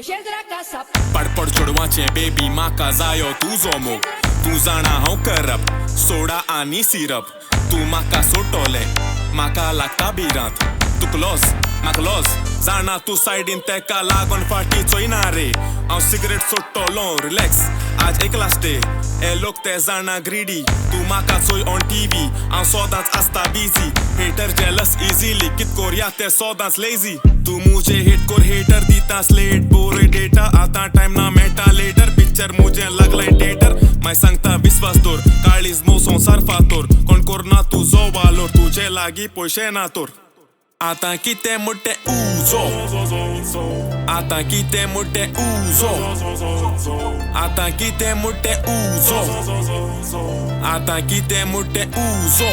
पडपड चेडवाचें बेबी म्हाका जायो तुजो मोग. तूं जाणा हांव करप सोडा आनी सिरप. तूं म्हाका सोडटलें म्हाका लागता भिरांत. तुका लॉस म्हाका लॉस जाणा तूं सायडीन तेका लागून फाटी चोयना रे. हांव सिगरेट सोडटलो रिलॅक्स आज एक लास्ट डे. हे लोक ते जाणा ग्रीडी. तूं म्हाका चोय ऑन टीव्ही हांव सदांच आसता बिजी. हेटर जेलस इजिली कित कोरया ते सदांच लेजी. तूं मुझे हेट कोर हेटर दिता स्लेट बोरे डेटा. आतां टायम ना मेळटा लेटर. पिक्चर मुझे लागलें थिएटर. मागीर सांगता विस्वास दवर काळीज मोव संवसार फातोर. कोण कोरना तुजो वालोर तुजे लागीं पयशे ना तर. आतां कितें म्हणटे उजो. आतां कितें म्हणटे उजो. आतां कितें म्हणटे उजो. आतां कितें म्हणटे उजो.